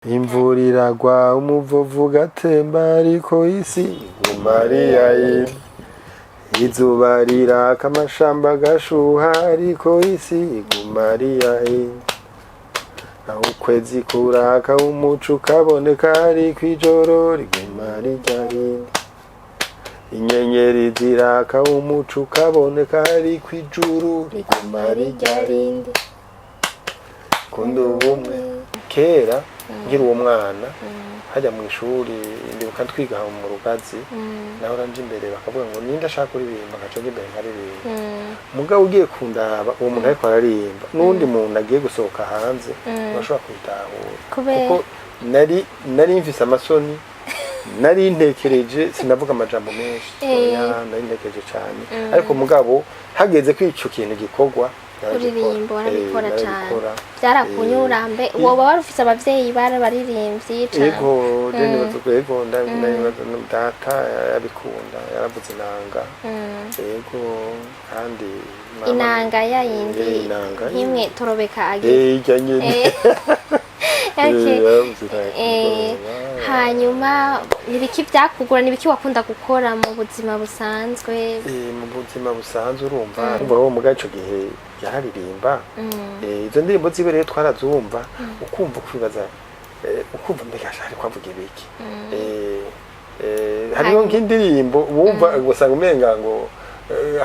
Imvura iragwa umuvovo ugatemba, ariko isi iguma ari yayindi. Izuba riraka amashamba agashuha, ariko isi iguma ari yayindi. Naho ukwezi kuraka umuco ukaboneka, ariko ijoro riguma ari ryarindi. Inyenyeri ziraka umuco ukaboneka, ariko ijuru riguma ari ryarindi. Kunda ubumwe. Kera nkiri uwo mwana hajya mu ishuri, ndibuka twiga mu Rugazi, nahora nje imbere bakavuga ngo ninde ashaka kuririmba, nkaca nja imbere nkaririmba. Mugabo ugiye kundaba uwo muntu ariko araririmba n'uwundi muntu agiye gusohoka hanze, urashobora kubitahura. Kubera? Kuko nari mfise amasoni, nari ntekereje, sinavuga amajambo menshi. Oya, nari ntekereje cyane, ariko mugabo hageze ko ico kintu gikorwa, naragikora. Uririmba warabikora Eh, cane? Narabikora. Byarakunyura mbe? Woba wari ufise abavyeyi bari abaririmbyi cane? Yego, je nibaza ko yego, ndabibaza data yabikunda, yaravuze inanga. Yego, kandi Inanga ya yindi? Eh, inanga. Nk'imwe torobeka agira. Eh, irya nyene. Okay. Eh, yaravuze inanga ku mugoroba. Hanyuma nibiki byakugura, nibiki wakunda gukora mu buzima busanzwe? Eh, mu buzima busanzwe, urumva uwo mugabo ico gihe yararirimba. Izo ndirimbo ziwe rero twarazumva, ukumva ukwibaza, ukumva mbega ariko avuga ibiki. Hariho nk'indirimbo wumva ugasanga umenga ngo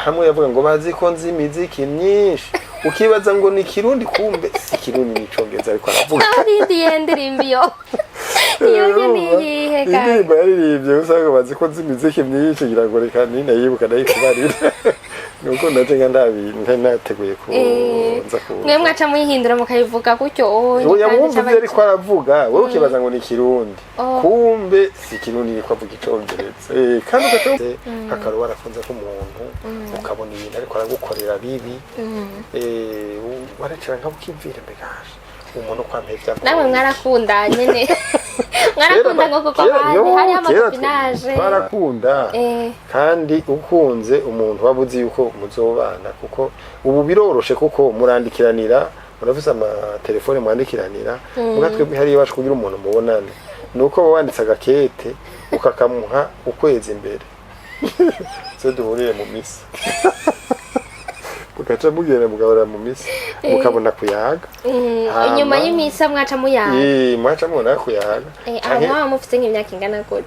hamwe yavuga ngo bazi ko nzi imiziki myinshi, ukibaza ngo ni Kirundi, kumbe si Kirundi, ni Icongereza ariko aravuga. Aho ndirimbo iyo nyene iyihe kandi? Indirimbo yaririmbye usanga bazi ko nzi imiziki myinshi, ngira ngo reka ninayibuka ndayikubarira, nuko naje nga ndabi nateguye kuza ku Mwe mwaca muyihindura mukayivuga gutyo onye? Oya. Kandi Wumva ivyo ariko aravuga, wowe ukibaza ngo ni Kirundi. Oh. Kumbe si Kirundi, niko avuga Icongereza. Kandi ugaca akaro warakunze ko umuntu ukabona ibintu ariko aragukorera bibi, waracara nka ukimvira mbega umuntu kwampevya. Namwe mwarakunda nyene, mwarakunda ngo kuko abandi hariho ama copinage. Twarakunda. Kandi ukunze umuntu waba uzi yuko muzobana, kuko ubu biroroshe kuko murandikiranira, murafise amatelefone mwandikiranira. Muga twebwe hariya iwacu kugira umuntu mubonane nuko uba wanditse agakete ukakamuha ukwezi imbere, zo duhurire mu misa, mugaca mugenda mugahurira mu misa, mukabona kuyaga. Inyuma y'imisa mwaca muyaga? Eh, mwaca mubona kuyaga. Aho mwaba mufite nk'imyaka ingana gute?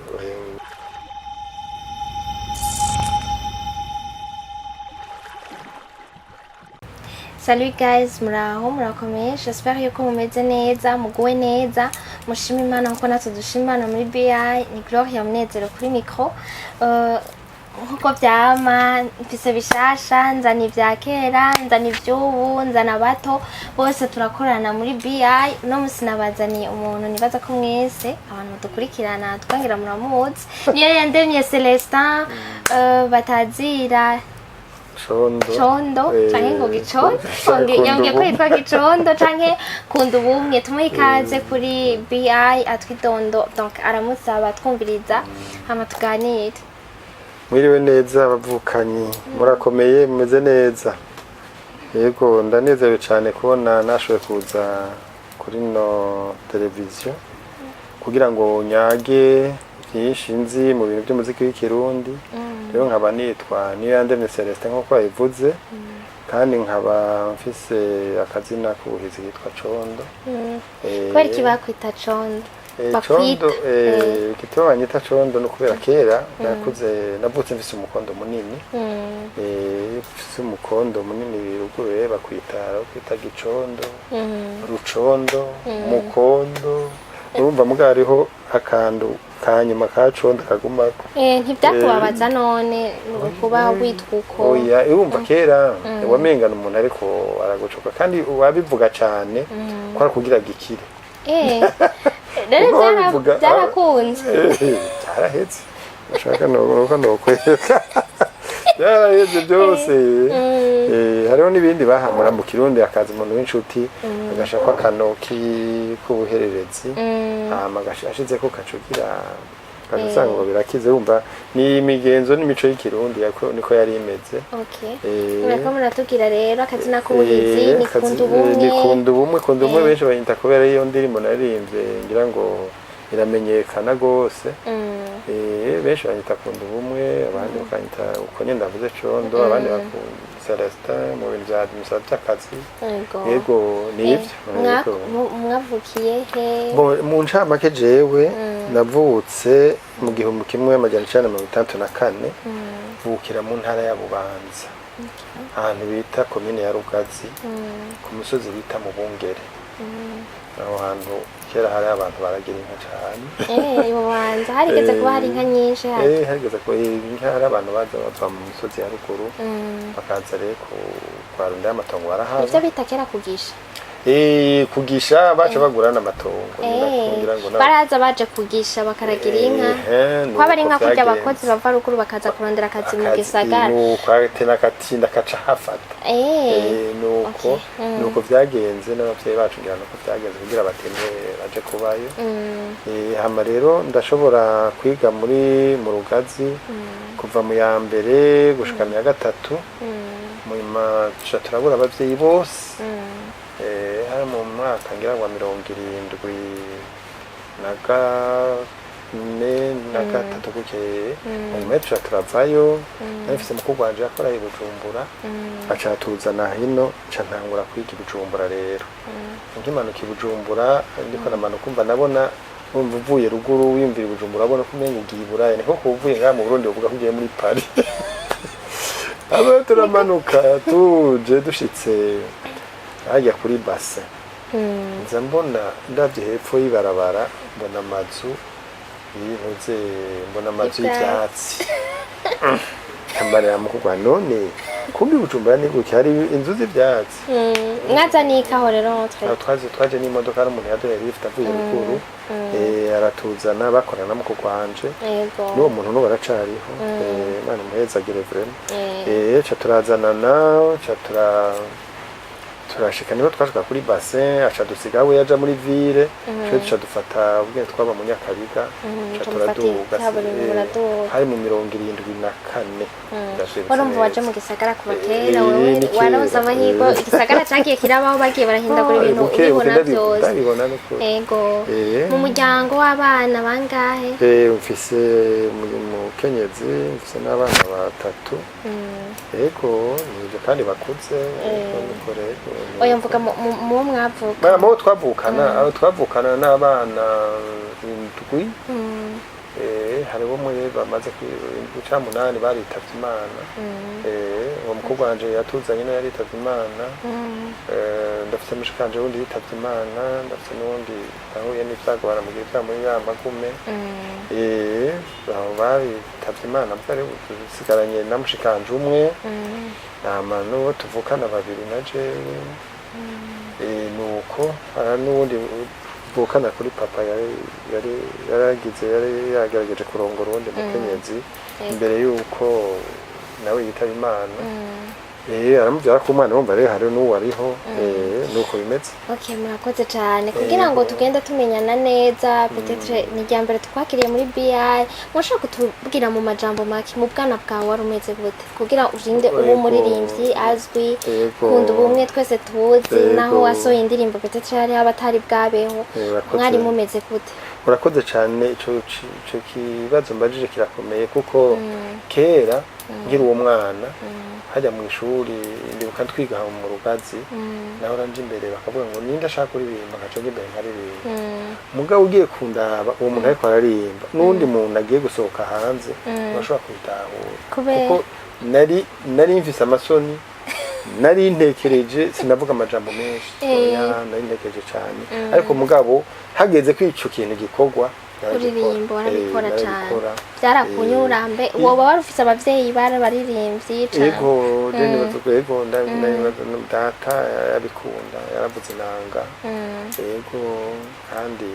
Salut guys, muraho, murakomeye? J'espère yuko mumeze neza, muguwe neza, mushima Imana nkuko natwe dushima Imana muri BI. Ni Gloria Munezero kuri micro. Nkuko vyama mfise bishasha, nzana ivya kera, nzana ivy'ubu, nzana abato, bose turakorana muri BI. Uno musi nabazaniye umuntu nibaza ko mwese abantu dukurikirana twangira muramuzi, niyo Yandemye Celestin, batazira Condo. Condo. Eh, Canke ngo Gicondo. Kunda Yongeye ko Ubumwe. yitwa Gicondo canke Kunda Ubumwe. Tumuhe ikaze kuri BI atwidondo, donc aramusaba twumviriza hama tuganire. Mwiriwe neza abavukanyi, murakomeye, mumeze neza? Yego, ndanezerewe cyane kubona nashoboye kuza kuri no televiziyo kugira ngo nyage byinshi nzi mu bintu by'umuziki w'ikirundi. Rero nkaba nitwa Niyo Yandemye Celestin nk'uko babivuze, kandi nkaba mfise akazina k'ubuhizi kitwa Condo. Kubera iki bakwita Condo? Bakwita? Condo, igituma banyita Condo ni ukubera kera nakuze, navutse mfise umukondo munini. Iyo ufise umukondo munini ruguru bakwita Gicondo, Rucondo, Mukondo, urumva muga hariho akantu ka nyuma ka Condo kagumako. Ntibyakubabaza none kuba witwa uko? Oya, urumva kera wamengana umuntu ariko aragucoka, kandi wabivuga cane ko ari kugira gikire. Rero Kuko babivuga- byarakunze? Byarahetse, ushaka nuko nokwereka, byarahetse byose. Hariho n'ibindi bahamura mu Kirundi, hakaza umuntu w'inshuti agashaka akanoki k'ubuhererezi, hama ashizeko kacugira Ukaca usanga ngo birakize. Wumva ni imigenzo n'imico y'Ikirundi, niko yari imeze. Murako muratubwira rero akazina k'ubuhizi ni Kunda Ubumwe. Ni Kunda Ubumwe. Kunda Ubumwe benshi bayita kubera iyo ndirimbo naririmbye, ngira ngo iramenyekana gose. Benshi banyita Kunda Ubumwe, abandi bakanyita uko nyene ndavuze Condo, abandi bakunda Celestin mu bintu vya administration by'akazi. Yego, ni ivyo. Yego. Mwavukiye he? Bon, mu ncamake jewe navutse mu 1964, mvukira mu ntara ya Bubanza, ahantu bita komine ya Rugazi, ku musozi bita mu Bungere. Aho hantu kera hari abantu baragira inka cane. Ibubanza harigeze kuba hari inka nyinshi hari? Harigeze kuba inka, hari abantu baza bava mu misozi ya ruguru, bakaza rero kwarunda amatongo barahaba. Nivyo bita kera kugisha. Kugisha baca bagura n'amatongo. Ngira ngo Baraza baje kugisha, bakaragira inka. Kwaba ari Nuko nka kurya vyagenze. abakozi bava ruguru bakaza kurondera akazi mu gisagara. Nuko atena akatinda akaca hafata. Nuko nuko vyagenze n'abavyeyi bacu, ngira nuko vyagenze kugira bateme baje kubayo. Hama rero ndashobora kwiga muri mu Rugazi kuva mu ya mbere gushika mu ya gatatu. Munyuma tuca turabura abavyeyi bose. Hari mu mwaka ngira ngo wa 74, na 3 bukeye. Munyuma tuca turavayo. Nari mfise mukuru wanje yakora i Bujumbura, aca atuzana hino, nca ntangura kwiga i Bujumbura. Rero nkimanuka i Bujumbura, ndiko namanuka umva nabona, wumva uvuye ruguru wiyumvira i Bujumbura, ubona ko umenga ugiye i Buraya. Niko kuba uvuye ngaha mu Burundi uvuga ko ugiye muri Paris. Abo turamanuka tuje dushitse hajya kuri base, nza mbona ndavye hepfo y'ibarabara, mbona amazu y'intuze, mbona amazu y'ivyatsi. y'ivyatsi. Mbarira mukugwa none kumbi Bujumbura ni gutya, hari inzu z'ivyatsi. Mwaza nikaho rero entre? Aho twaje n'imodoka, hari umuntu yaduhaye lift avuye ruguru, aratuzana, bakorana na mukuru wanje. N'uwo muntu n'ubu aracariho. Imana imuhezagire vraiment. Ca turazanana, ca turashika, niho twashika kuri bassin, aca dusiga we yaja muri ville, twe duca dufata ubwenge twaba mu Nyakabiga, ca ca mufata turaduga. ikaburimbo, muraduga. Hari mu 74, ndavyibutse Warumva waje neza. mu gisagara kuva kera. Eh, Wewe ni kera. Waronse amahirwe, igisagara cagiye kirabaho, bagiye barahindagura ibintu, Buke buke ubibona vyose. Ndabibona nukuri. Mu muryango w'abana bangahe? Mfise umukenyezi, mfise n'abana batatu. Yego, nivyo, kandi bakuze. Yego, niko rero. Oya, mvuga muwo mwavuka. Bara mubo twavukana, abo twavukana n'abana indwi. Hariho umwe bamaze indwi canke munani baritavye Imana. Uwo mukobwa wanje yatuzanye nawe yaritavye Imana. Ndafise mushikanje wundi yitavye Imana, ndafise n'uwundi nahuye n'ivyago baramugira ivyaha muri ya magume. Abo baritavye Imana, mbwa dusigaranye na mushikanje umwe, hama n'uwo tuvukana babiri na jewe. Nuko hari n'uwundi tuvukana kuri papa yari yaragize, yari yagerageje kurongora uwundi mukenyezi imbere yuko nawe yitaba Imana. Aramubyara ku mwana, wumva rero hari n'uwo ariho. Nuko bimeze. Okay, murakoze cyane. Kugira ngo tugende tumenyana neza, peut-être ni irya mbere tukwakiriye muri BI, mushobora kutubwira mu majambo make, mu bwana bwawe wari umeze gute kugira urinde ube umuririmbyi azwi, Kunda Ubumwe twese tuzi, naho wasohoye indirimbo peut-être hariho abatari bwabeho? Urakoze. Mwari mumeze gute? Urakoze cyane. Ico kibazo mbajije kirakomeye, kuko kera nkiri uwo mwana hajya mu ishuri, ndibuka twiga mu Rugazi, nahora nje imbere bakavuga ngo ninde ashaka kuririmba, nkaca nja imbere nkaririmba. Mugabo ugiye kundaba uwo muntu ariko araririmba n'uwundi muntu agiye gusohoka hanze, urashobora kubitahura. Kubera? Kuko nari mfise amasoni, nari ntekereje, sinavuga amajambo menshi. Oya, nari ntekereje cyane, ariko mugabo hageze ko ico kintu gikorwa, naragikora. Kuririmba warabikora cyane? Narabikora. Byarakunyura mbe? Woba wari ufise abavyeyi bari abaririmbyi cane? Yego, je nibaza ko yego, ndabibaza data yarabikunda, yaravuze inanga. Yego, kandi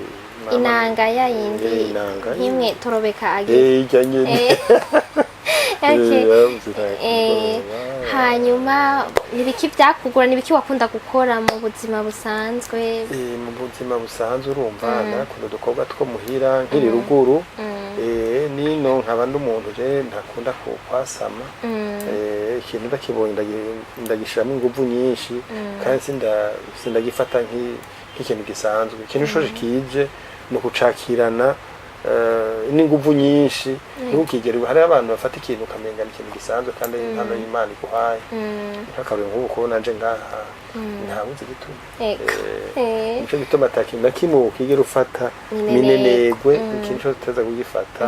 Inanga ya yindi? Inanga. Nk'imwe torobeka agize? Irya nyene. Yaravuze inanga ku mugoroba. Hanyuma nibiki byakugura, nibiki wakunda gukora mu buzima busanzwe? Mu buzima busanzwe, urumva narakunda udukorwa two muhira nkiri ruguru. Nino nkaba ndi umuntu je ntakunda kwasama. Ikintu ndakibonye ndagishiramo inguvu nyinshi, kandi sindagifata nk'ikintu gisanzwe. Ikintu cose kije ni ukucakirana n'inguvu nyinshi. Ntukigere, hariho abantu bafata ikintu ukamenga ni ikintu gisanzwe, kandi ari impano y'Imana iguhaye. Nk'akarorero, nk'ubu kubona nje ngaha, ntabuze igituma. Nico gituma ata kintu na kimwe ukigera ufata minenegwe. Minenegwe. Ikintu cyose uteza kugifata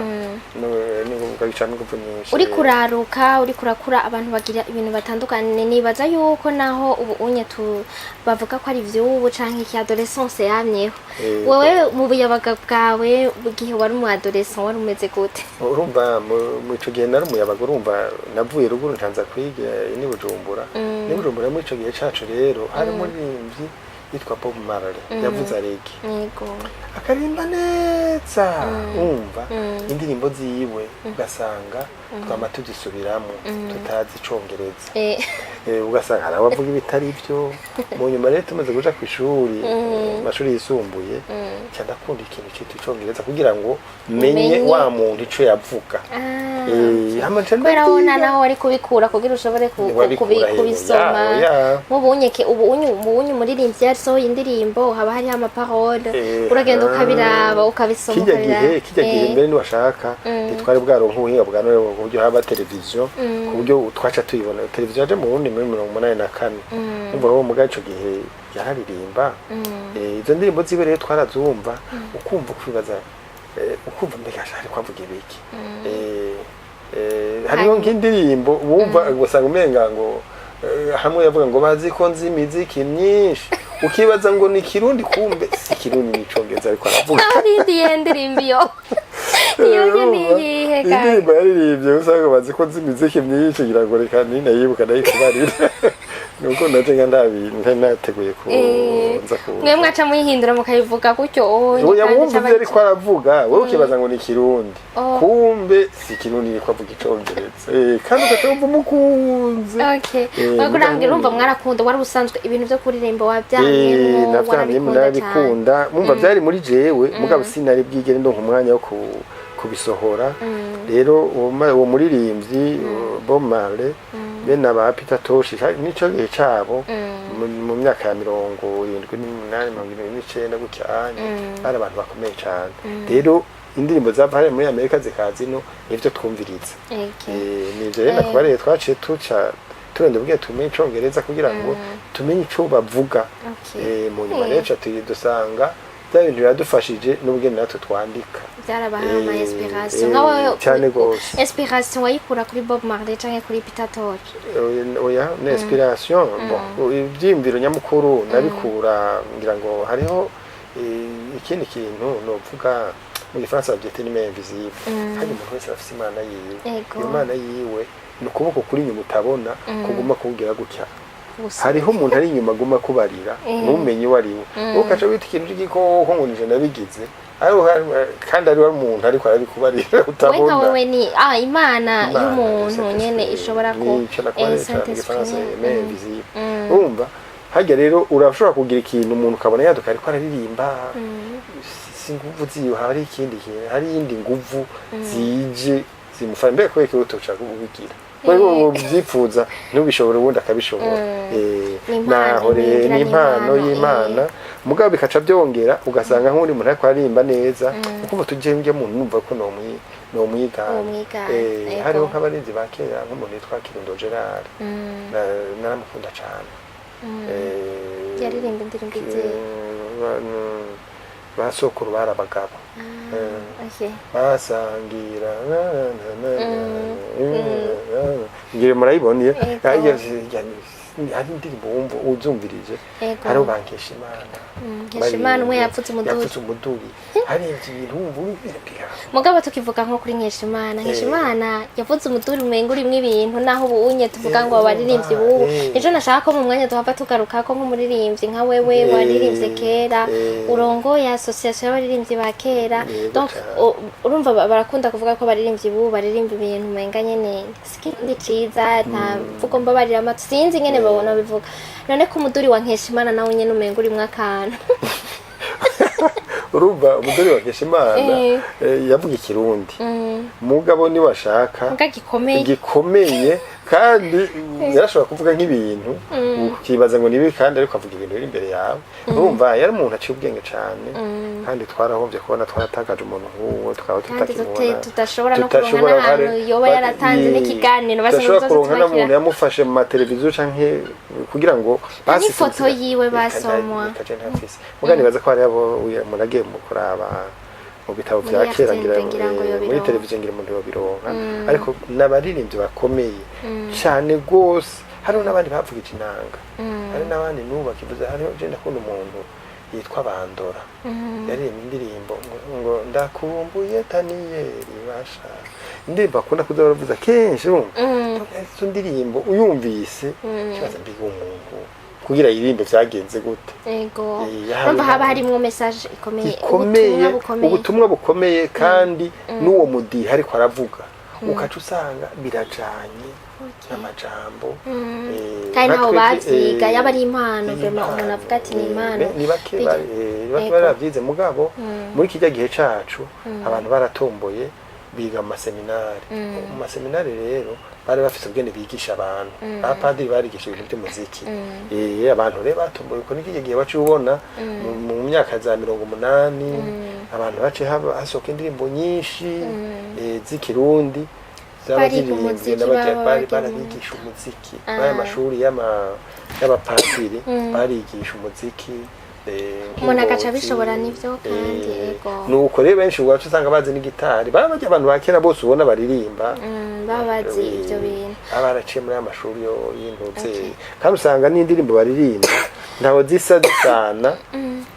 ukagicamo inguvu nyinshi. Uri kuraruka, uri kurakura, abantu bagira ibintu batandukanye. Nibaza yuko naho ubu unye tu bavuga ko ari ivy'ubu canke iki, adolescence yamyeho. Wewe mu buyabaga bwawe, mu gihe wari umu adolescent, wari umeze gute? Urumva, mu ico gihe nari umuyabaga. Urumva, navuye ruguru ncanza kwiga ni Bujumbura. Ni Bujumbura muri ico gihe cacu rero hari umuririmbyi yitwa Bob Marley, yavuze reggae. Akaririmba neza, wumva indirimbo ziwe ugasanga twama tuzisubiramo tutazi icongereza. Ugasanga hari abavuga ibitari byo. Mu nyuma rero tumaze kuja ku ishuri, mu mashuri yisumbuye, nca ndakunda ikintu citwa icongereza kugira ngo menye umenye. wa muntu ico yavuga. Hama nca Kubera wowe ndavyiga. Naho wari kubikura kugira ushobore Wabikura hehe? kubisoma. Ya, oya. Nk'ubu ubu unye umuririmbyi yasohoye indirimbo, haba hariho amaparole, uragenda ukabiraba, ukabisoma, Kijya ukabiraba. gihe, kijya gihe mbere niwashaka ntitwari bwaronka ubuhinga bwa none ku buryo haba televiziyo, ku buryo twaca tuyibona. Televiziyo yaje mu Burundi muri 84. Umva rero, muga ico gihe yararirimba. Izo ndirimbo ziwe rero twarazumva, ukumva ukwibaza, ukumva mbega ariko avuga ibiki. Hariho nk'indirimbo wumva ugasanga umenga ngo hamwe yavuga ngo bazi ko nzi imiziki myinshi, ukibaza ngo ni kirundi, kumbe si kirundi, ni icongereza ariko aravuga. Aho ndirimbo iyo iyo ni iyihe kandi? Indirimbo yaririmbye usanga bazi ko nzi imiziki myinshi, ngira ngo reka ninayibuka ndayikubarira, nuko naje nga nateguye kuza ku Mwe mwaca muyihindura mukayivuga gutyo onye? Oya. Kandi Wumva ivyo ariko aravuga, wowe ukibaza ngo ni kirundi, Oh. kumbe si kirundi, niko avuga icongereza. Kandi ugaca wumva umukunze. Okay. Muga Urambwira, urumva mwarakunda, wari usanzwe ibintu byo kuririmba wabyamyemwo? Navyamyemo. Warabikunda cyane. Narabikunda, mumva byari muri jewe, mugabo sinari bwigere ndonka umwanya wo kubisohora. Rero uwo muririmbyi Bob Marley, bene aba Peter Tosh, nico gihe cabo, mu myaka ya 78, 79 gutya anye, bari abantu bakomeye cane. Rero indirimbo zava hariya muri Amerika zikaza ino, nivyo twumviriza. Nivyo rero nakubariye, twaciye tuca turenda ubwiye tumenye icongereza kugira ngo tumenye ico bavuga. Mu nyuma rero ca dusanga bya bintu biradufashije n'ubugeni natwe twandika. Byarabahaye ama inspiration nka wowe? Cyane gose. Inspiration wayikura kuri Bob Marley canke kuri Peter Tosh? Oya, ni inspiration, bon, ibyiyumviro nyamukuru nabikura, ngira ngo hariho ikindi kintu novuga mu gifaransa babyita ni main invisible. Hari umuntu wese afise imana yiwe. Iyo mana yiwe ni ukuboko kuri inyuma utabona, kuguma kuwugira gutya. Gusa. Hariho umuntu ari inyuma aguma kubarira, ntumenye uwo ari we. Wowe ukaca wita ikintu cy'igikoko ngo nije nabigize, ariko kandi ari umuntu ariko arabikubarira We nka utabona. Wewe ni imana y'umuntu Saint nyene Esprit. ishobora ku Nico nakubariye Saint cane mu gifaransa, Esprit. main invisible. Urumva harya rero urashobora kugira ikintu umuntu ukabona yaduka ariko araririmba, si nguvu ziwe, hari ikindi kintu, hari iyindi nguvu zije zimufasha. Mbega kubera ko utoshaka kubigira wewe ubyipfuza ntubishobore, ubundi akabishobora. Ni impano, naho rero ngira ni impano ni impano, y'Imana. Mugabo bikaca byongera ugasanga nk'undi muntu ariko aririmba neza, ukumva tujye njye muntu numva ko nomwigana. Nomwigana, yego. Hariho nk'abarinzi ba kera, nk'umuntu yitwa Kirundo Gerard. Naramukunda cane. Yaririmba indirimbo izihe? Ba sokuru bari abagabo. Basangira ngira murayibona iyo. Yego. Hari indirimbo wumva uzumvirije. Yego. Hariho bankesha Imana. Nkeshimana umwe yapfutse umuduri. Yapfutse umuduri, hari ibintu wumva ubibwira. Mugabo tukivuga nko kuri Nkeshimana, Nkeshimana yavuze umuduri umenga urimwo ibintu, naho ubu unye tuvuga ngo abaririmbyi bubu. Ejo nashaka ko mu mwanya duhava tugaruka ko nk'umuririmbyi nka wewe waririmbye kera, urongoye association y'abaririmbyi ba kera. Yego Donc cane. urumva barakunda kuvuga ko abaririmbyi bubu baririmba ibintu umenga nyene sikindi ciza, nta mvugo mbabarira amatwi, sinzi ingene babona bivuga. None ko umuduri wa Nkeshimana nawe nyene umenga urimwo akantu. Urumva Umuduri wa Nkeshimana, yavuga ikirundi, mugabo niwashaka Muga gikomeye. Gikomeye, kandi yarashobora kuvuga nk'ibintu ukibaza ngo nibi, kandi ariko avuga ibintu biri imbere yawe. Urumva yari umuntu aciye ubwenge cane, kandi twarahombye kubona twaratakaje umuntu nk'uwo, tukaba Kandi tutakimubona. Tudashobora no kuronka Tudashobora n'ahantu yoba yaratanze n'ikiganiro, basi ngo tudashobora tuzoze kuronka n'umuntu tubakira. yamufashe mu mateleviziyo canke kugira ngo basi N'ifoto yiwe basomwa. Reka je ntafise, muga nibaza ko hariho abo umuntu agiye mu kuraba mu bitabo vya Muri kera, RTNB ngira ngira ngo muri yobironka. televiziyo ngira umuntu yobironka, ariko n'abaririmbyi bakomeye cane gose. Hariho n'abandi bavugije inanga, hari n'abandi n'ubu bakivuze. Hariho, je ndakunda umuntu yitwa Bandora, yaririmba indirimbo ngo ndakumbuye Daniyeli basha, indirimbo akunda kuza baravuza kenshi. Urumva izo ndirimbo uyumvise kibaza, mbiga umuntu kugira yirimbe vyagenze gute? Ego. Hari Urumva haba harimwo message ikomeye, ikomeye, ubutumwa bukomeye. Ubutumwa bukomeye, kandi n'uwo mudiha ariko aravuga ukaca usanga birajanye n'amajambo. Kandi Nka nabo twebwe, bavyiga, yaba ari impano, ni vraiment umuntu impano, avuga ati ni impano. Ni bake ni bake Ego. bari bavyize, mugabo muri kijya gihe cacu abantu baratomboye biga mu maseminari. Mu maseminari rero bari bafise ubwene bigisha abantu, abapadiri barigisha ibintu by'umuziki. Abantu rero batomboye uko. N'ikijya gihe waciye ubona mu myaka za 80 abantu baciye hasohoka indirimbo nyinshi z'ikirundi zaba Bariga ziririmbwe umuziki, n'abagiye baba bari bagiye barabigisha umuziki muri aya mashuri y'abapadiri, barigisha umuziki, Umuntu agaca nk'ingozi, abishobora n'ivyo kandi, ego. Nuko rero benshi uwacu usanga bazi n'igitari, baba barya abantu ba kera bose ubona baririmba, Baba bazi ivyo bintu. Baba baraciye muri aya mashuri yo y'intuze, kandi usanga n'indirimbo baririmba ntaho zisa zisana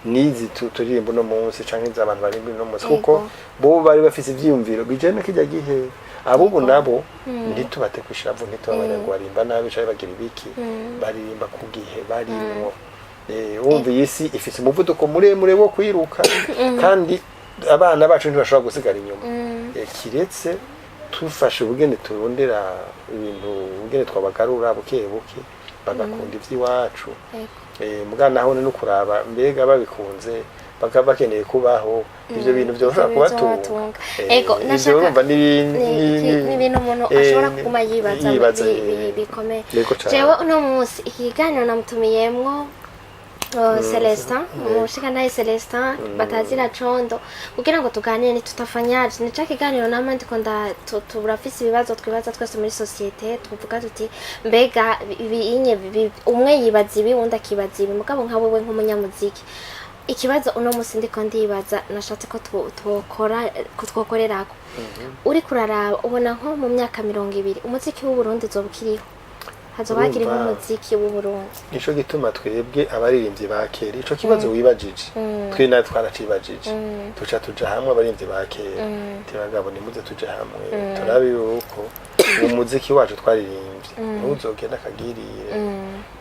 n'izi turirimba uno munsi canke iz'abantu baririmba uno munsi, kuko bo bari bafise ivyiyumviro bijanye na kirya gihe. Abubu nabo ntitubate kw'ishavu, ntitubabare ngo barimba nabi canke bagira ibiki, baririmba ku gihe barimwo. Wumva iyi si ifise umuvuduko muremure wo kwiruka, kandi abana bacu ntibashobora gusigara inyuma. Kiretse tufashe ubugene turondera ibintu, ubugene twabagarura buke buke bagakunda ivy'iwacu. Muga naho no kuraba mbega babikunze bakaba bakeneye kubaho, ivyo bintu vyoshobora Ivyo kubatunga. bizobatunga. Ego, Ivyo urumva ni ibintu umuntu ashobora kuguma yibaza, yibaza, bikomeye. Yego cane. Jewe uno munsi iki kiganiro namutumiyemwo Celestin, umushikantahe Celestin batazira Condo, kugira ngo tuganire ntitutafanyaje. Ni ca kiganiro nama ndiko turafise ibibazo twibaza twese muri société, tuvuga tuti mbega ibi inye umwe yibaza ibi, uwundi akibaza ibi. Mugabo nka wewe nk'umunyamuziki, ikibazo uno munsi ndiko ndibaza, nashatse ko twokora ko twokorerako, uriko uraraba ubona nko mu myaka 20 umuziki w'Uburundi uzoba ukiriho? Hazoba hakiriho Urumva. umuziki w'Uburundi? Nico gituma twebwe abaririmbyi ba kera, ico kibazo wibajije twe nawe twaracibajije, tuca tuja hamwe abaririmbyi ba kera, tibagabo nimuze tuje hamwe turabe yuko umuziki wacu twaririmbye ntuzogenda akagirire.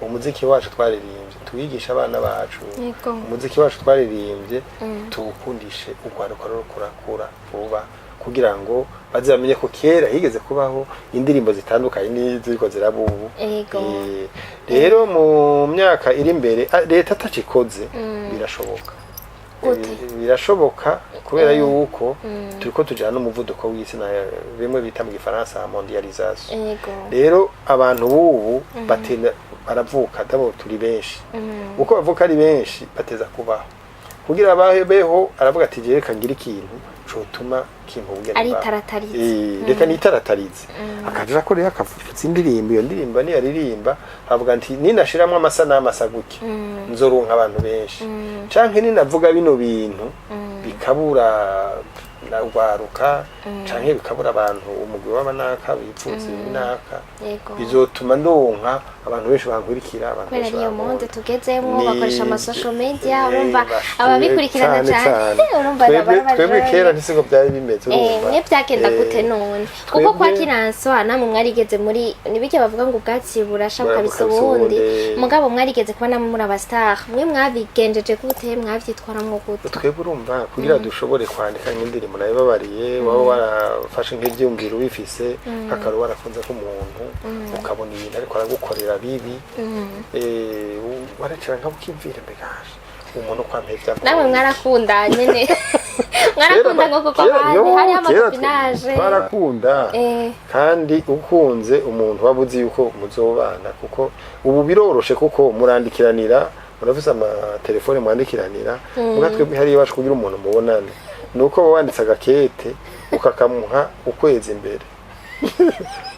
Umuziki wacu twaririmbye tuwigishe abana bacu. Umuziki wacu twaririmbye tuwukundishe urwaruka ruriko rurakura vuba, kugira ngo baze bamenye ko kera higeze kubaho indirimbo zitandukanye n'iziriko ziraba ubu. Rero mu myaka iri imbere, leta atacikoze, birashoboka. Gute? Birashoboka kubera yuko turiko tujana n'umuvuduko w'isi, na bimwe bita mu gifaransa mondialisation. Rero abantu b'ubu batenda baravuka dabo turi benshi, uko bavuka ari benshi bateza kubaho. Kugira babeho aravuga ati jewe reka ngire ikintu cotuma kimpa ubugeni bwawe. Aritaratariza. Reka nitaratarize, akaja ko rero akavuza indirimbo. Iyo ndirimbo niyaririmba avuga nti ninashiramwo amasanamu asa gutya nzoronka abantu benshi, canke ninavuga bino bintu bikabura rwaruka, canke bikabura abantu umugwi w'abanaka bipfuza ibinaka, bizotuma ndonka abantu benshi bankurikira, abantu Kubera benshi ariyo bankunda. monde tugezemwo, bakoresha ama social media, urumva ababikurikirana cane cane, cane. urumva Twebwe kera ntisiko byari bimeze. Eh, Urumva mwe byagenda gute none? Kuko kwa twebwe Kiranso namwe mwarigeze muri nibike bavuga ngo ubwatsi burasha bukabisa bukabisa ubundi. Ubundi. Mugabo mwarigeze kuba namwe muri aba star, mwe mwabigenjeje gute? Mwavyitwaramwo gute? Twebwe urumva kugira dushobore kwandika nk'indirimbo nabibabariye, waba warafashe nk'ibyumviro ubifise nk'akaru, warakunze k'umuntu ukabona ibintu ariko aragukorera bibi, waracara nka ukimvira mbega Umuntu ko ampevya. Namwe mwarakunda nyene, mwarakunda ngo kuko abandi hariho ama copinage. Twarakunda. Kandi ukunze umuntu waba uzi yuko muzobana, kuko ubu biroroshe, kuko murandikiranira, murafise amatelefone mwandikiranira. Muga twebwe hariya iwacu, kugira umuntu mubonane nuko uba wanditse agakete ukakamuha ukwezi imbere,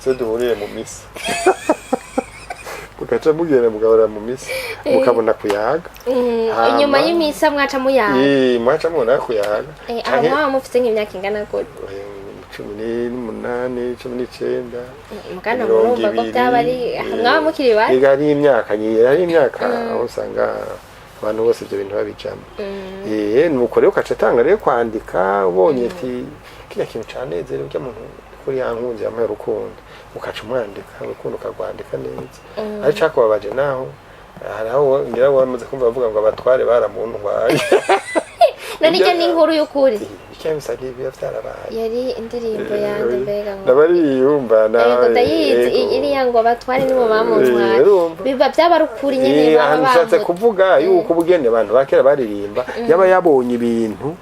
zo duhurire mu misa, mugaca mugenda mugahorera mu misa, mukabona kuyaga. Hama- Inyuma y'imisa mwaca muyaga? Eh, mwaca mubona kuyaga. Aho Canke- mwaba mufite nk'imyaka ingana gute? 18, 19. Mugana 20. murumva ko byaba ari mwaba mukiri bato. Ega ari imyaka nyine, ari imyaka aho usanga abantu bose ibyo bintu babijamo. Nuko rero ukaca atanga rero kwandika, ubonye ati kiriya kintu canezere urya muntu kuri yankunze, yampaye urukundo, ukaca umwandika urukundo, ukarwandika neza. Ari cakubabaje naho hari aho ngira wamaze kumva bavuga ngo abatware baramuntwaye. None icyo ni inkuru y'ukuri? Icyo bisa biba vyarabaye. Yari indirimbo yanjye mbega ngo Ndabariyumva. Yego, ndayizi. Iriya ngo abatware nibo bamuntwaye. Urumva. Biba byaba ari ukuri nyene? Baba Ahantu ushatse bamu kuvuga yuko ubugene abantu ba kera baririmba, yaba yabonye ibintu,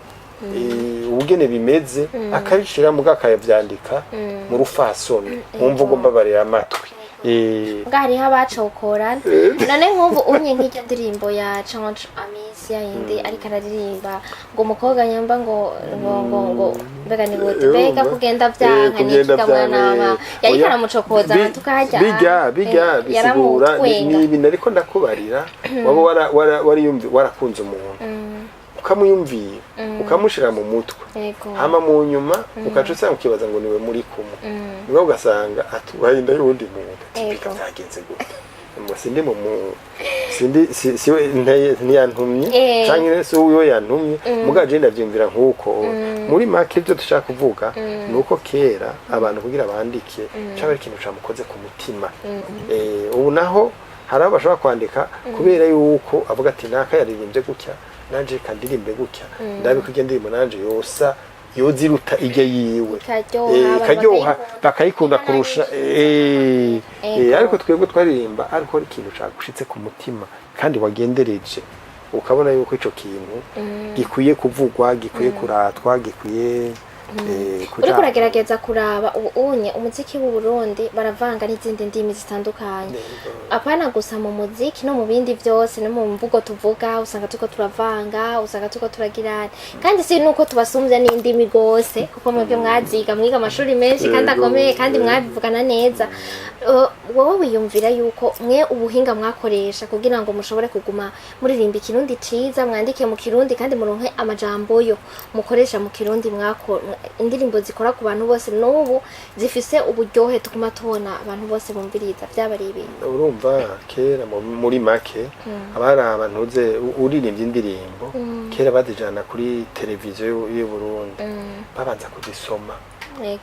ubugene bimeze, akabishira muga akavyandika mu rufasoni, mu mvugo mbabarira amatwi. Mbwa hariho abacokorana. None nk'ubu unye nk'iryo ndirimbo ya Canjo Amisi ya yindi ariko araririmba ngo umukobwa nyamba ngo mbega ni gute, mbega kugenda vyanka Kugenda nikiga mwana vyanka, wa yariko Oya, aramucokoza tukahajya. Bijya bisigura ni ibintu ariko ndakubarira, waba warakunze umuntu, ukamuyumvira, ukamushira mu mutwe, hama mu nyuma ukaca usanga ukibaza ngo niwe muri kumwe, niwe, ugasanga atwaye inda y'uwundi muntu. Ati, "Mbega byagenze gute? Ngo sindi mu sindi siwe ntiyantumye canke si uwo yantumye." Muga je ndavyumvira nk'uko. Muri make ibyo dushaka kuvuga ni uko kera abantu kugira bandike caba ari ikintu camukoze ku mutima. Ubu naho hari abo bashobora kwandika kubera yuko avuga ati naka yaririmbye gutya, nanje reka ndirimbe gutya, ndabe ko iryo ndirimbo nanje yosa yoziruta ijye yiwe. Ikaryoha, abantu ikaryoha, bakayikunda. Bakayikunda kurusha. Ariko twebwe twaririmba ariko ari ikintu cagushitse ku mutima kandi wagendereje, ukabona yuko ico kintu gikwiye kuvugwa, gikwiye kuratwa, gikwiye kuja. Uriko uragerageza kuraba ubu unye umuziki w'u Burundi baravanga n'izindi ndimi zitandukanye, apana gusa mu muziki, no mu bindi byose, no mu mvugo tuvuga usanga turiko turavanga, usanga turiko turagirana. Kandi si nuko tubasumbya n'indimi gose, kuko mwebwe mwaziga, mwiga amashuri menshi kandi akomeye, kandi mwabivugana neza. Wowe wiyumvira yuko mwe ubuhinga mwakoresha kugira ngo mushobore kuguma muririmba ikirundi ciza, mwandike mu kirundi kandi muronke amajambo yo mukoresha mu kirundi, mwako indirimbo zikora ku bantu bose n'ubu zifise uburyohe, tuguma tubona abantu bose bumviriza, byaba ari ibintu? Urumva kera muri make abari abantu uze uririmbye indirimbo, kera bazijana kuri televiziyo y'u Burundi, babanza kuzisoma,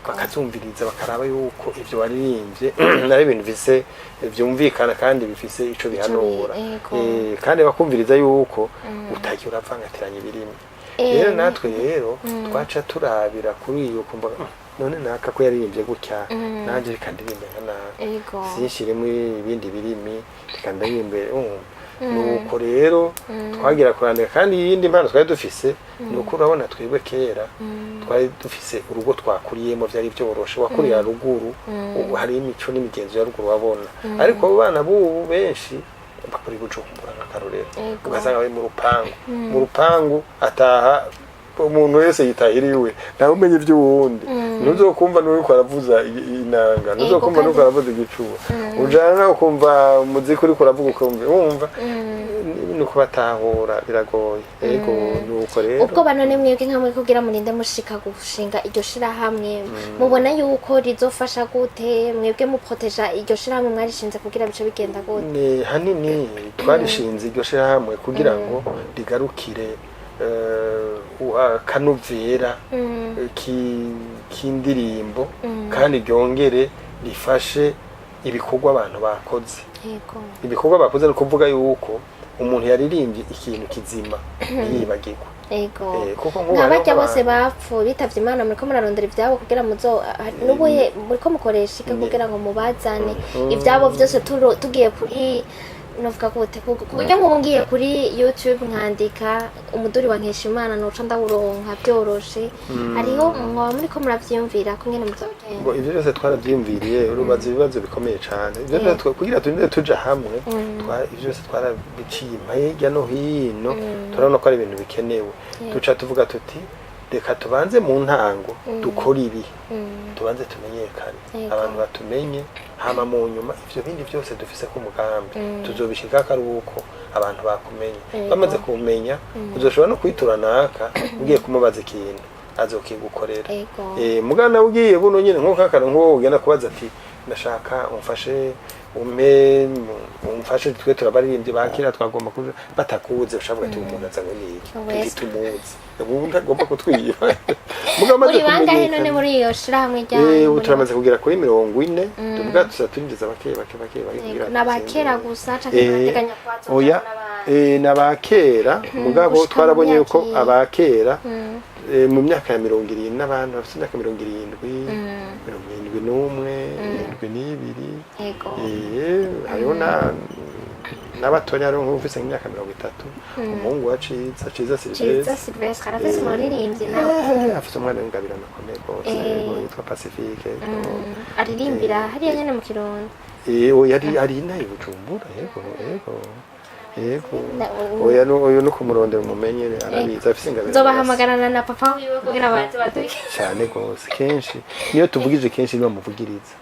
bakazumviriza, bakaraba yuko ivyo waririmbye ari ibintu bifise vyumvikana kandi bifise ico bihanura. Kandi bakumviriza yuko utagiye uravangatiranya ibirimi. Rero natwe rero twaca turabira kuri iyo, kumva none naka ko yaririmbye gutya, nanjye reka ndirimbe nka naka, sinshiremo ibindi birimi, reka ndirimbe. Nuko rero twagira kurandika. Kandi iyindi mpano twari dufise ni uko urabona twebwe kera twari dufise urugo twakuriyemo, vyari vyoroshe. Wakurira ruguru, ubu hari imico n'imigenzo ya ruguru wabona. Ariko abo bana b'ubu benshi bakora i Bujumbura nk'akarorero, ugasanga bari mu rupangu, mu rupangu ataha umuntu wese yitahira iwe, ntawe umenya iby'uwundi. Ntuzokumva n'uriko aravuza inanga, ntuzokumva n'uriko aravuza igicuba, ujana ukumva umuziki uriko uravuga, ukumva wumva ni ukubatahura biragoye. Ego, nuko rero. Ubwo banone mwebwe nka mwe kugira murinde mushika gushinga iryo shirahamwe, mubona yuko rizofasha gute? Mwebwe muproteja iryo shirahamwe mwarishinze kugira bice bigenda gute? Ni hanini twarishinze iryo shirahamwe kugira ngo rigarukire akanovera k'indirimbo, kandi ryongere rifashe ibikorwa abantu bakoze. Ibikorwa bakoze ni ukuvuga yuko umuntu yaririmbye ikintu kizima ntiyibagirwe. Kuko nk'ubu nka hariho barya bose nk'abantu bapfu bitavye Imana, muriko murarondera ivyabo kugira muzo n'ubuhe muriko mukoresha iki kugira ngo mubazane ivyabo vyose? Tugiye kuri Novuga gute, ku buryo nk'ubu ngiye kuri YouTube nkandika Umuduri wa Nkeshimana, noca ndawuronka byoroshe? Hariho mwaba muriko muravyiyumvira ko ngene muzogenda? Ngo ivyo byose twaravyiyumviriye. Urubaza ibibazo bikomeye cane. Ivyo byose kugira turinde tuja hamwe, ivyo byose twarabiciye hirya no hino, turabona ko ari ibintu bikenewe. Duca tuvuga tuti: "Reka tubanze mu ntango dukora ibi, tubanze tumenyekane, abantu batumenye, hama mu nyuma ivyo bindi byose dufise ku mugambi tuzobishikako ari uko abantu bakumenye." Bamaze kumenya, uzoshobora no kwitura naka, ugiye kumubaza ikintu azokigukorera. Mugana ugiye buno nyene, nko kakara nko ugenda kubaza ati: "Ndashaka umfashe, umpe, umfashe, twe turabaririmbyi bakira, twagomba kuja," batakuze ushavuga ati: "Umuntu azanywe n'iki?" Wese. Ntitumuzi, ubu ntagomba kutwiba. Mugabo amaze Muri bangahe none kumenyekana. muri iyo shirahamwe ryanyu? Ubu turamaze kugera kuri 40. Tuvuga tuza turinjiza bake bake bake bake kugira Ni abakera tuzinde. gusa canke murateganya kubazoja Oya, n'abandi? Ni abakera, mugabo Gushika mu twarabonye yuko myaka iyi. abakera, mu myaka ya 70, n'abantu bafite imyaka 70, 71, 72. Hariho n'abatonya, hariho nk'ufise nk'imyaka 30, umuhungu wa Ciza, Ciza Ciza Silvestre. Silvestre arafise umuririmbyi nawe. Afise umwana w'ingabirano akomeye rwose, yego, yitwa Pacifique, yego. Aririmbira hariya nyene mu Kirundo? Oya, ari inaha i Bujumbura, yego. Oya, oya, no kumurondera umumenye, arabizi, afise ingabirano. Nzobahamagarana na papa wiwe kugira baze baduhe. Cyane rwose, kenshi niyo tuvugije, kenshi niyo bamuvugiriza.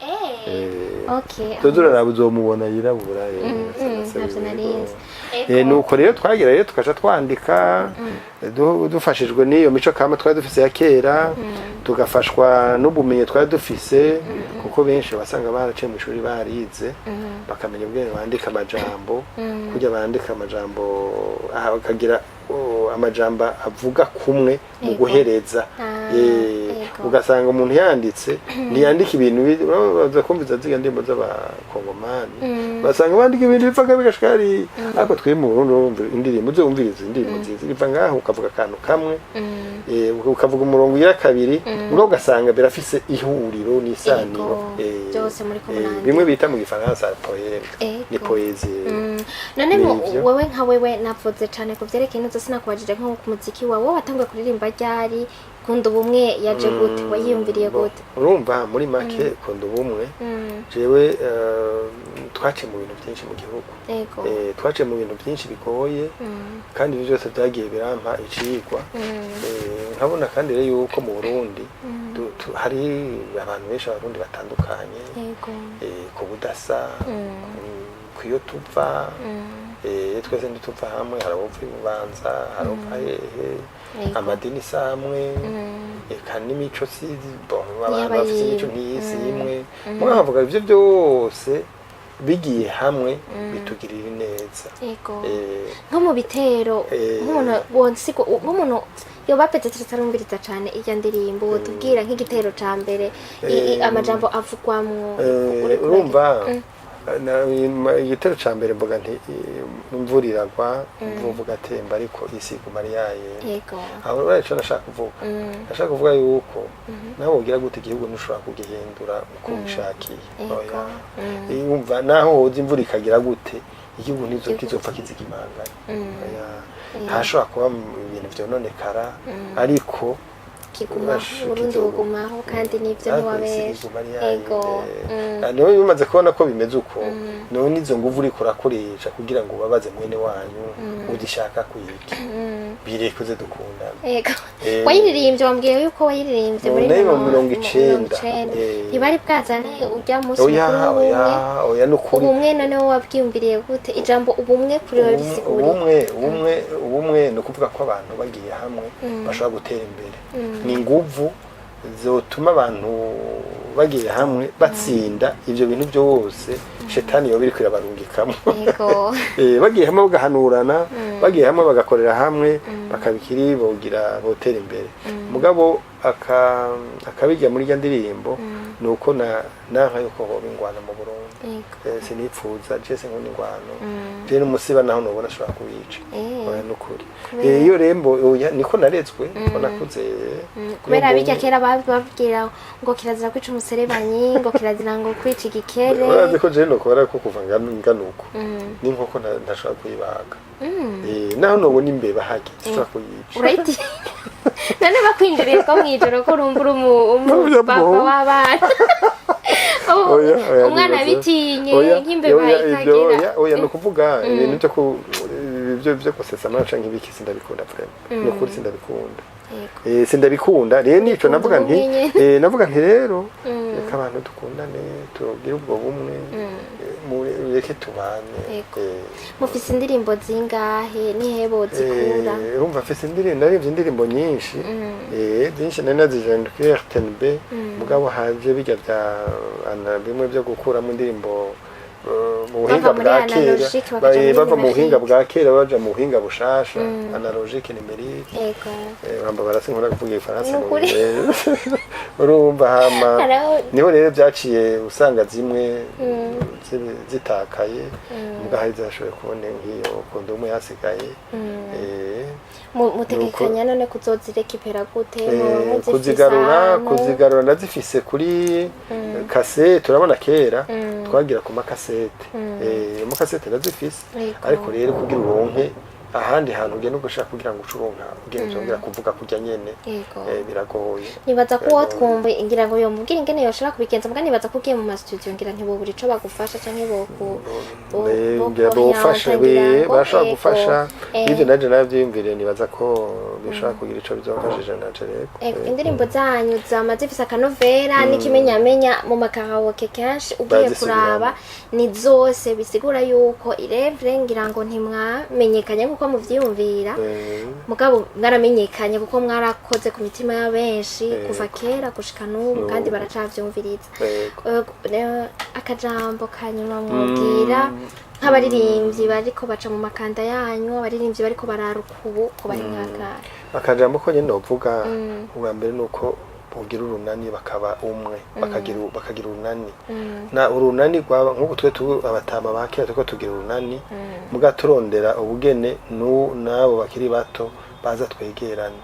Tuza uraraba, uzomubona yirabura, Ntavyo narinzi. Nuko rero twagira rero tukaca twandika, dufashijwe n'iyo mico kama twari dufise ya kera, tugafashwa n'ubumenyi twari dufise, kuko benshi wasanga baraciye mu ishuri, barize, bakamenya ubwenge bandika amajambo, kurya bandika amajambo aha, bakagira amajambo avuga kumwe mu guhereza. Ugasanga umuntu yanditse, ntiyandika ibintu baza kumviza ziriya ndirimbo z'abakongomani, basanga bandika ibintu bipfaga bigashika hariya. Ariko twe mu Burundi, urumva indirimbo, uzumviriza indirimbo nziza iva ngaho, ukavuga akantu kamwe, ukavuga umurongo ugira kabiri, mugabo ugasanga birafise ihuriro n'isaniro. Byose muriko murandika. Bimwe bita mu gifaransa poème, ni poésie. None Nivyo. wewe nka wewe, navuze cane ku vyerekeye inozo, sinakubajije nko ku muziki wawe. Wowe watanguye kuririmba ryari? Kunda Ubumwe yaje gute? Wayiyumviriye Bon, gute? Urumva, muri make, Kunda Ubumwe, jewe twaciye mu bintu byinshi mu gihugu. Twaciye mu bintu byinshi bigoye, kandi ibyo byose byagiye birampa icigwa. Nkabona kandi rero yuko mu Burundi hari abantu benshi, abarundi batandukanye, ku budasa, ku iyo tuva. Twese ntituva hamwe, hari abava i Bubanza, hari abava hehe, amadini si amwe, eka n'imico si bon, abantu Ntiyaba bafise imico yimwe. ntiyisi imwe. Mugabo nkavuga ivyo byose bigiye hamwe bitugirira neza. Nko mu bitero, nk'umuntu wonsigo, nk'umuntu yoba peut-être atarumviriza cane irya ndirimbo, wotubwira nk'igitero ca mbere, amajambo avugwamwo? Uriko Urumva, igitero ca mbere mvuga nti: "Imvura iragwa, umuvu ugatemba, ariko isi iguma ari yayindi." Aho rero ico nashaka kuvuga, nashaka kuvuga yuko nawe wogira gute, igihugu ntushobora kugihindura uko wishakiye. Oya. Wumva, naho woza imvura ikagira gute, igihugu ntizo kizopfa kizigimangana. Oya. Ntashobora kuba mu ibintu vyononekara, ariko Kigumaho. Ubasha Uburundi bugumaho, kandi nivyo, Ariko isi ntiwabesha. iguma ari yayindi. Niwe bimaze kubona ko bimeze uko, none izo nguvu uriko urakoresha kugira ngo ubabaze mwene wanyu, udishaka kwiki? Birekuze, dukundana. Wayiririmbye, wambwiye yuko wayiririmbye muri Mu 90. 90. Ntibari bwazane urya munsi Oya. mukuru Oya. w'ubumwe? Oya, nukuri. Ubumwe noneho wabwiyumviriye gute? Ijambo ubumwe kuri wewe risigura iki? Ubumwe ni ukuvuga ko abantu bagiye hamwe bashobora gutera imbere. Ni inguvu zotuma abantu bagiye hamwe batsinda ivyo bintu byose shetani yoba iriko irabarungikamo. Bagiye hamwe bagahanurana, bagiye hamwe bagakorera hamwe. Bakabikiri bogira botera imbere, mugabo akabijya muri rya ndirimbo nuko na nanka yuko hoba ingwano mu Burundi. Sinipfuza je, sinkunda ingwano je, n'umusiba naho nobona ashobora kuwica. Oya, nukuri. Kubera- Iyo rembo, oya, niko naretswe, niko nakuze. Kubera Iyo bijya mbonye- kera babwira ngo kirazira kwica umuserebanyi, ngo kirazira ngo kwica igikere. Urazi ko je nokora ko kuva ngana uko n'inkoko ntashobora kuyibaga. Naho nobona imbeba hake sinshobora kuyica. Urayiti none bakwinjiriye ko mw'ijoro ko urumva uri umupapa Oya, w'abana. Oya, oya, umwana nibaza. bitinye Oya, nk'imbeba oya, ibyo, ikagira oya, oya, ni ukuvuga ibintu byo ku ibyo byo gusetsa amara canke ibiki, sindabikunda vraiment, ni ukuri sindabikunda. Sindabikunda rero, nico navuga nti ubumwe nyene. Navuga nti rero reka abantu dukundane, tugire ubwo bumwe, mureke tubane. Mufise indirimbo zingahe? Nihe bozikura? Urumva mfise indirimbo, narivye indirimbo nyinshi, zinshi nari nazijanye kuri RTNB, mugabo haje bijya bya bimwe byo gukuramo indirimbo mu buhinga Bava muri bwa kera, analogique bakaja muri bava mu buhinga numérique. bwa kera baja mu buhinga bushasha, analogique, numérique. Uramba barasinkunda kuvuga igifaransa ngo Nukuri. Urumva hama Hariho- niho rero byaciye usanga zimwe zitakaye, muga hari zashoboye kubona nk'iyo kondomu yasigaye. Mutegekanya none kuzozirekipera gute? Muba muzifise Kuzigarura, ahantu? kuzigarura ndazifise kuri kasete. Urabona kera twagira ku makasete, amakasete ndazifise. Ariko rero kugira uronke ahandi hantu ugenda ugashaka kugira ngo uce uronka ugenda uzongera kuvuga kurya nyene, biragoye. Nibaza ko uwo Biragoye. twumva ngira ngo yomubwira ingene yoshobora kubigenza, mbwa nibaza ko ugiye mu ma studio ngira ntibobura ico bagufasha canke boku Ngira bofasha, bashobora gufasha. N'ivyo naje navyiyumviriye, nibaza ko bishobora kugira ico bizofashije nanje rero. Indirimbo zanyu zama zifise akanovera n'ikimenyamenya. Mu makaraoke kenshi ugiye Barazisubiramo. kuraba ni zose, bisigura yuko irevre ngira ngo ntimwamenyekanye nkuko muvyiyumvira, mugabo mwaramenyekanye kuko mwarakoze ku mitima ya benshi kuva kera gushika n'ubu, kandi N'ubu. baracavyumviriza. Akajambo kanyuma mwobwira nk'abaririmbyi bariko baca mu makanda yanyu, abaririmbyi bariko bararuka ubu ko bari nk'akara? Akajambo ko nyene novuga ubwa mbere ni uko bogira urunani, bakaba umwe, bakagira urunani na urunani rwaba nk'ubu twe abatama ba kera turiko tugira urunani, muga turondera ubugene n'abo bakiri bato baza twegerane.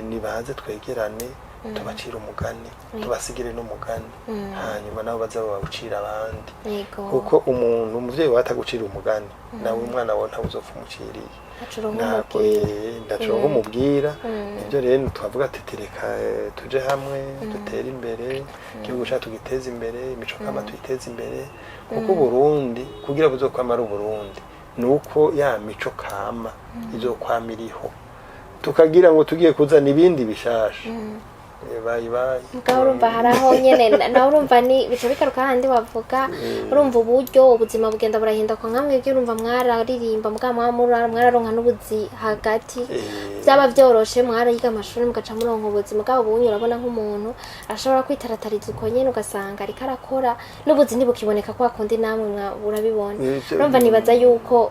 Nibaze twegerane, tubacire umugani, tubasigire n'umugani, hanyuma nabo baza babawucira abandi. Kuko umuntu umuvyeyi wawe atagucira umugani, nawe umwana wawe ntawe uzopfa umuciriye. Ntaco Ntabwo umubwira. Ndaco nk'umubwira. Nibyo rero twavuga ati tereka tuje hamwe, dutere imbere igihugu cyacu, tugiteze imbere imico kama, tuyiteze imbere, kuko Uburundi kugira buzokwama ari Uburundi ni uko ya mico kama izokwama iriho. Tukagira ngo tugiye kuzana ibindi bishasha. Bayi bayi. Mugabo urumva hari aho nyene nawe urumva ni bica bigaruka handi wavuga, urumva uburyo ubuzima bugenda burahinduka, nka mwebwe urumva mwararirimba mugabo mwararonka n'ubuzi hagati, byaba byoroshe, mwariga amashuri mugaca muronka ubuzi. Mugabo ubunye urabona nk'umuntu ashobora kwitaratariza uko nyene, ugasanga ariko arakora n'ubuzi ntibukiboneka kwa kundi, namwe urabibona. Urumva nibaza yuko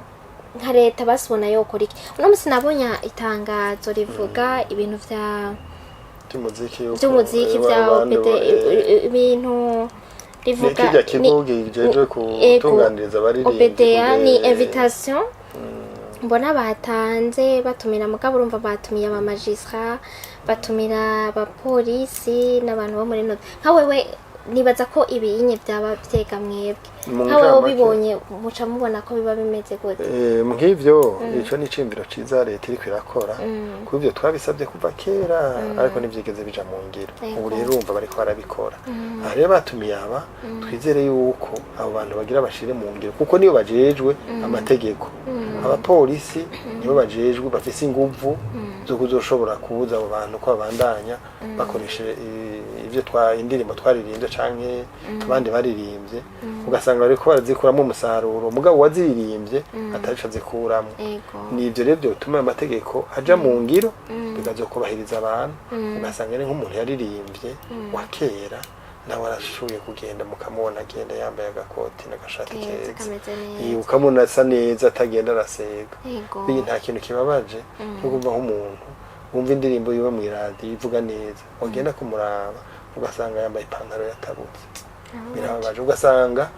nka leta basibona yokora iki. Uno musi nabonye itangazo rivuga ibintu vya by'umuziki yuko, by'umuziki bya abantu, OPD, ibintu rivuga ni kirya kigo kijejwe gutunganiriza abaririmbyi. OBDA ni invitation mbona batanze batumira, mugabo urumva batumiye aba magistrat, batumira abapolisi n'abantu bo muri no nka wewe. Nibaza ko ibiyinye byaba vyega mwebwe Mu nka wewe ncamake. ubibonye muca mubona ko biba bimeze gute? Nk'ivyo ico ni iciyumviro ciza leta iriko irakora, kuko ivyo twabisabye kuva kera ariko ntivyigeze bija mu ngiro. Ubu rero urumva bariko barabikora. Aha rero batumiye aba, twizere yuko abo bantu bagira bashire mu ngiro, kuko nibo bajejwe amategeko. Abapolisi nibo bajejwe, bafise inguvu zo kuzoshobora kubuza abo bantu ko babandanya bakoresha ivyo twa indirimbo twaririmbye canke abandi baririmbye, ugasanga bariko barazikuramo umusaruro, mugabo waziririmbye atarico azikuramo. Ni ivyo rero byotuma ayo mategeko aja mu ngiro, bikazokubahiriza abantu, ugasanga ni nk'umuntu yaririmbye wa kera Nawe arashoboye kugenda, mukamubona agenda yambaye agakoti n'agashati Keza, keza. Kameze Eh, neza. Ukamubona asa neza, atagenda arasega. Burya nta kintu kibabaje nko kumva nk'umuntu wumva indirimbo yiwe mu iradiyo ivuga neza, wagenda kumuraba ugasanga yambaye ipantaro yatabutse. Birababaje, ugasanga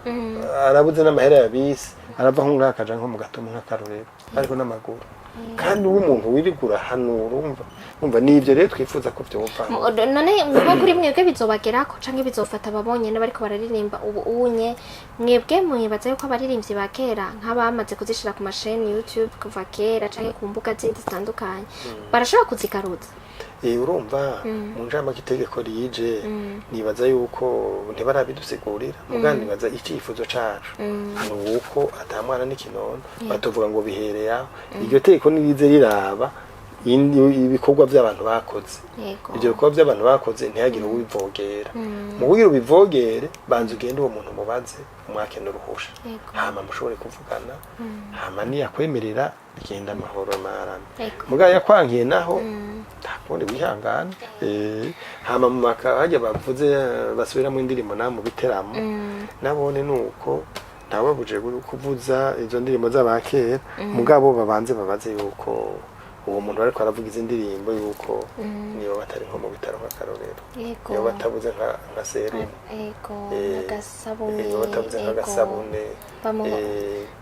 arabuze n'amahera ya bisi, arava nko ngaha akaja nko mu Gatomo nk'akarorero, ariko n'amaguru, kandi uri umuntu wirirwa urahanura. Umva nivyo rero twifuza ko vyova. None nko kuri mwebwe bizobagerako canke bizofata ababonyene bariko bararirimba ubu unye? Mwebwe mwibaza yuko abaririmbyi ba kera, nk'abamaze kuzishira ku masheni YouTube kuva kera canke ku mbuga zindi zitandukanye, barashobora kuzigaruza? Urumva, mu ncamake itegeko rije, nibaza yuko ntibarabidusigurira, mugabo nibaza icifuzo cacu ni uko ata mwana n'ikinono batuvuga ngo bihereye aho. Iryo tegeko nirize riraba ibikorwa by'abantu bakoze. Ibyo bikorwa by'abantu bakoze ntihagire uwivogera. Mu kugira ubivogere, banza ugende uwo muntu mubaze, umwake n'uruhusha, hama mushobore kuvugana, hama niyakwemerera bigenda amahoro marame. Mugabo yakwankiye naho nta kundi, wihangane. Hama mu maka hajya bavuze, basubiramo indirimbo na mu biteramo, nabone nuko ntawabuje kuvuza izo ndirimbo z'abakera, mugabo babanze babaze yuko uwo muntu ariko aravuga izi ndirimbo yuko niba batari nko mu bitaro nk'akarorero, niba batabuze nka serumu, n'agasabune. Niba batabuze nk'agasabune.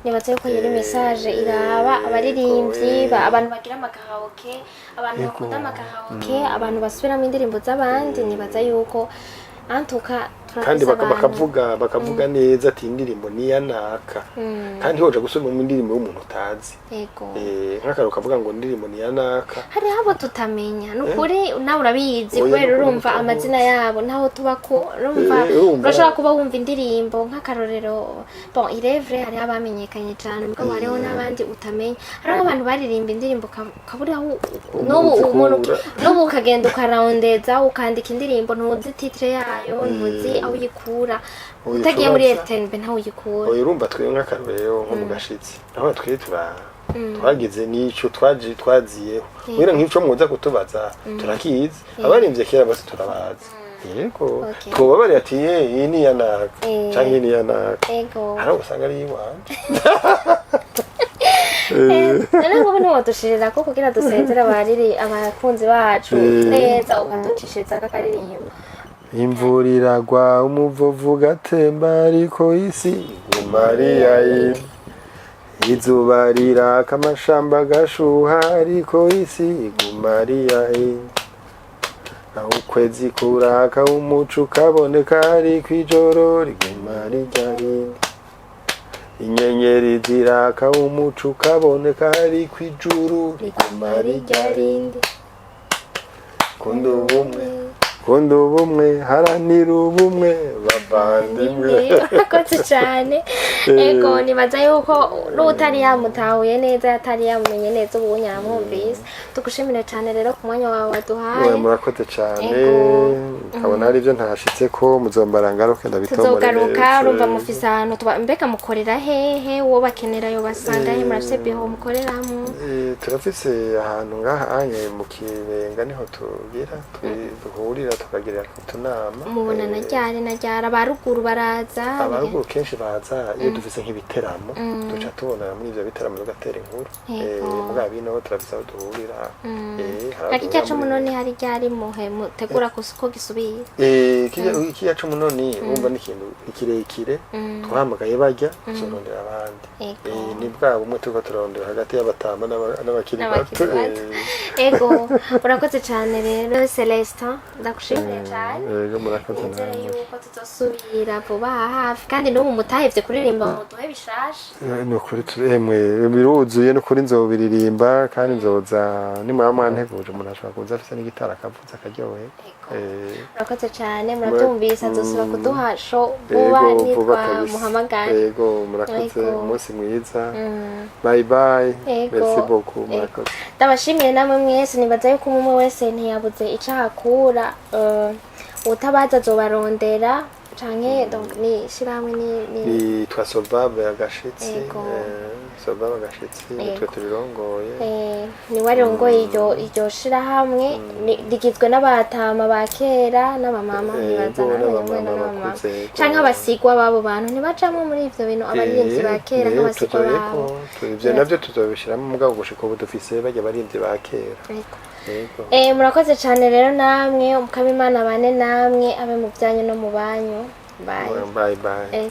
Nibaza yuko yari message iraba abaririmbyi, abantu bagira amakaraoke, abantu bakunda amakaraoke, abantu basubiramo indirimbo z'abandi. Nibaza yuko antuka kandi turafise abantu bakavuga neza ati indirimbo niya naka, kandi hoja gusubiramo indirimbo y'umuntu utazi. Nk'akararo kavuga ngo indirimbo niya naka. Hariho abo tutamenya, ni ukuri, nawe urabizi. Oya, Kubera ni ukuri urumva tutamuzi. amazina yabo ntaho tuba ko urumva. Urumva. Urashobora kuba wumva indirimbo nk'akarorero, bon, il est vrai, hariho abamenyekanye cyane, mugabo hariho n'abandi utamenya. Hariho abantu baririmba indirimbo ukabura aho n'ubu umuntu uzikura. N'ubu ukagenda ukarondeza, ukandika indirimbo, ntuzi titre yayo, ntuzi aho uyikura. Oya, Utagiye muri ucubaza. RTNB ntaho uyikura. Oya, urumva twe nk'akarorero nko mu Gashitsi aho twe tura twagize n'ico twaje twaziyeho, kubera nk'ico muza kutubaza turakizi. Abaririmbye kera bose turabazi, yego. Twobabariye ati ye iyi ni iya naka canke iyi ni iya naka. Hari aho usanga ari iwanje. None ngubu ntiwodushirira ko kugira dusezere abariri abakunzi bacu neza, ukaducishiriza akaririmbo? Imvura iragwa, umuvovu ugatemba, ariko isi iguma ari yayindi. Izuba riraka, amashamba agashuha, ariko isi iguma ari yayindi. Naho ukwezi kuraka, umuco ukaboneka, ariko ijoro riguma rirya rindi. Inyenyeri ziraka, umuco ukaboneka, ariko ijuru riguma rirya rindi. Kunda ubumwe, kunda ubumwe, haranira ubumwe, bavandimwe. Urakoze cyane. Ego, nibaza yuko n'utari yamutahuye neza, yatari yamumenye neza, ubu yaramwumvise. Tugushimire cyane rero ku mwanya wawe waduhaye. Oya, murakoze cyane. Nkabona hari ibyo ntashitse ko muzombara ngaruke ndabitomore. Tuzogaruka. Neza. Urumva mufise ahantu tuba, mbega mukorera hehe? Uwo bakenera yo basanga he? Murafise biho mukoreramo? Turafise ahantu ngaha anye mu Kibenga, niho tugira duhurira tukagira utunama. Mubonana ryari na ryari? Abaruguru baraza? Abaruguru kenshi baza iyo dufise nk'ibiteramo, duca tubonana muri ivyo biteramo tugatera inkuru. Mugabo bino turafise aho duhurira. Hari aho Nka kirya duhurira muri- c'umunoni, hari ryari muhe mutegura ko gisubira? Kirya c'umunoni, wumva ni ikintu kirekire. Twahamagaye barya tuzorondera abandi. Ni bwa bumwe turiko turarondera hagati y'abatama n'abakiri bato. N'abakiri bato. Ego, urakoze cyane rero Celestin, ndagushimiye cyane. Yego, murakoze Nizere namwe. yuko tuzosubira vuba aha hafi, kandi n'ubu mutahevye kuririmba, muduhe bishasha. Ni ukuri emwe biruzuye, ni ukuri nzobiririmba kandi nzoza nimwaba mwanteguje. Umuntu ashobora kuza afise n'igitari akavuza akaryohe. Urakoze cyane. Murabyumvise, azosubira kuduha show vuba. Yego, vuba kabisa. Nitwamuhamagara. Yego, murakoze. Umunsi mwiza. Bye bye. Merci beaucoup, murakoze. Ndabashimiye namwe mwese. Nibaza yuko umwe wese ntiyabuze ico ahakura. Utabaza azobarondera. Canke donc ni ishirahamwe ni Yitwa Sovabe Agashitsi. Ego. Sovabe Agashitsi, nitwe turirongoye. Niwe arongoye iryo shirahamwe. Rigizwe n'abatama ba kera n'abamama, nibaza n'abamama n'abamama bakuze, ego. Canke abasigwa b'abo bantu ntibajamwo muri ivyo bintu, abaririmbyi ba kera nk'abasigwa babo? Ivyo navyo tuzobishiramo, mugabo gushika ubu dufise barya baririmbyi ba kera. Ego. Yego. Murakoze cyane rero namwe. Umukama Imana bane namwe, abe mu byanyu no mu banyu. Bye. Bye bye.